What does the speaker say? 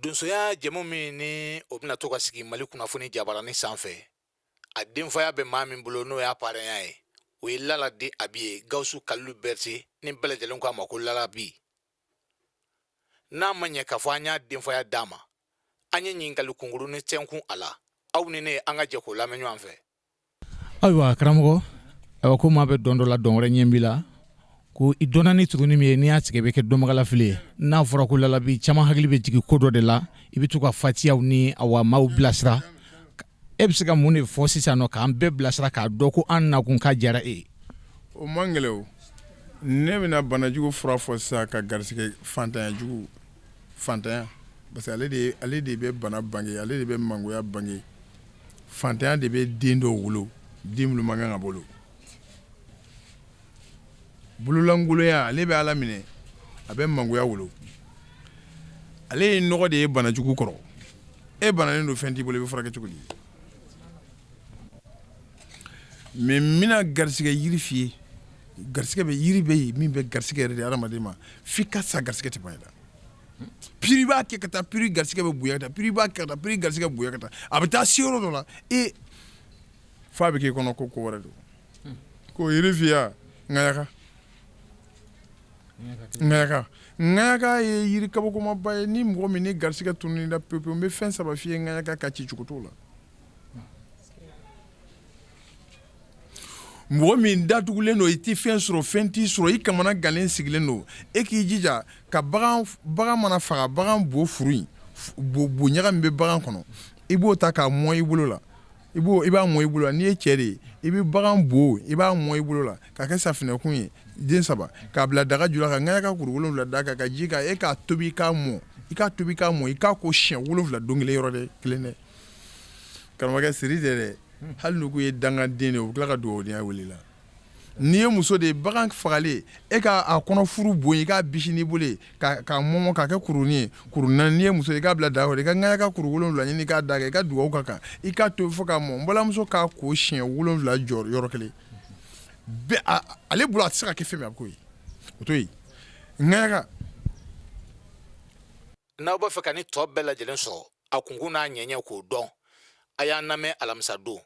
Donsoya jɛmu min ni o bɛna to ka sigi Mali kunnafoni jabarani sanfɛ, a denfaya bɛ maa min bolo n'o y'a parɛnya ye, o ye Lala den Abi ye, Gawusu Kalilu Berete ni bɛɛ lajɛlen ko a ma ko Lala Bi. N'a ma ɲɛ k'a fɔ an y'a denfaya d'a ma, an ye ɲininkali kunkurunin tɛnkun a la. Aw ni ne, an ka jɛ k'o lamɛn ɲɔgɔn fɛ. Ayiwa karamɔgɔ, ayiwa ko maa bɛ dɔn dɔ la, dɔn wɛrɛ ɲɛ b'i la, ko i dɔnna ni turunin min ye, n'i y'a tigɛ bɛ kɛ dɔnbagalafili ye. N'a fɔra ko Lalabi, caman hakili bɛ jigin ko dɔ de la. I bɛ to ka fatiyaw ni awa maaw bilasira. E bɛ se ka mun de fɔ sisan nɔ k'an bɛɛ bilasira k'a dɔn ko an nakun ka diyara e ye? O man gɛlɛn o. Ne bɛna banajugu fura fɔ sisan ka garisɛgɛ fantanya jugu, fantanya, parce que ale de bɛ bana bange, ale de bɛ mangoya bange. Fantanya de bɛ den dɔw wolo, den minnu man kan ka bolo. Bololankolonya, ale bɛ Ala minɛ, a bɛ mangoya wolo. Ale ye nɔgɔ de ye banajugu kɔrɔ. E bananen don, fɛn t'i bolo, i bɛ furakɛ cogo di? Mais n bɛna garisɛgɛ yiri f'i ye. Garisɛgɛ bɛ yiri bɛ yen min bɛ garisɛgɛ yɛrɛ di hadamaden ma f'i ka sa, garisɛgɛ tɛ ban i la. Piri b'a kɛ ka taa, piri garisɛgɛ bɛ bonya ka taa, piri b'a kɛ ka taa, piri garisɛgɛ bonya ka taa, a bɛ taa se yɔrɔ dɔ la e f'a bɛ k'i kɔnɔ ko ko wɛrɛ don. Ko yiri f'i ye, ŋaɲaka. Ŋaɲaka, ŋaɲaka ye yiri kabakomaba ye. Ni mɔgɔ min ni garisɛgɛ tunun'i la pewu pewu, n bɛ fɛn saba f'i ye ŋaɲaka ka ci cogo t'o la. Mɔgɔ min datugulen don, i tɛ fɛn sɔrɔ, fɛn t'i sɔrɔ, i kamana gannen sigilen don, e k'i jija ka bagan, bagan mana faga, bagan bo furu in, bo ɲaga min bɛ bagan kɔnɔ, i b'o ta k'a mɔ i bolo la. I b'o, i b'a mɔ i bolo la. N'i ye cɛ de ye, i bɛ bagan bo, i b'a mɔ i bolo la k'a kɛ safinɛkun ye den saba, k'a bila daga ju la, ka ŋaɲaka kuru 7 d'a kan, ka ji k'a, e k'a tobi k'a mɔ, i k'a tobi k'a mɔ, i k'a ko siɲɛ 7 don kelen yɔrɔ dɛ, kelen dɛ. Karamɔgɔkɛ, siri tɛ dɛ. Hali n'u ko i ye dangaden de ye, u bɛ tila ka dugawudenya wele la. N'i ye muso de ye, bagan fagalen, e ka a kɔnɔ furu bon, i k'a bisi n'i bolo ye k'a mɔmɔ k'a kɛ kurunin ye, kuru 4. N'i ye muso ye, i k'a bila daga kɔrɔ, i ka ŋaɲaka kuru 7 ɲini k'a d'a kan, i ka dugawu k'a kan, i k'a tobi fo k'a mɔ. N balimamuso, k'a ko siɲɛ 7 jɔ yɔrɔ kelen bɛɛ ale bolo, a tɛ se ka kɛ fɛn min, a bɛ k'o ye, o to yen, ŋaɲaka. N'aw b'a fɛ ka ni tɔ bɛɛ lajɛlen sɔrɔ, a kunkun n'a ɲɛɲɛ k'o dɔn, a y'an lamɛn alamisa don.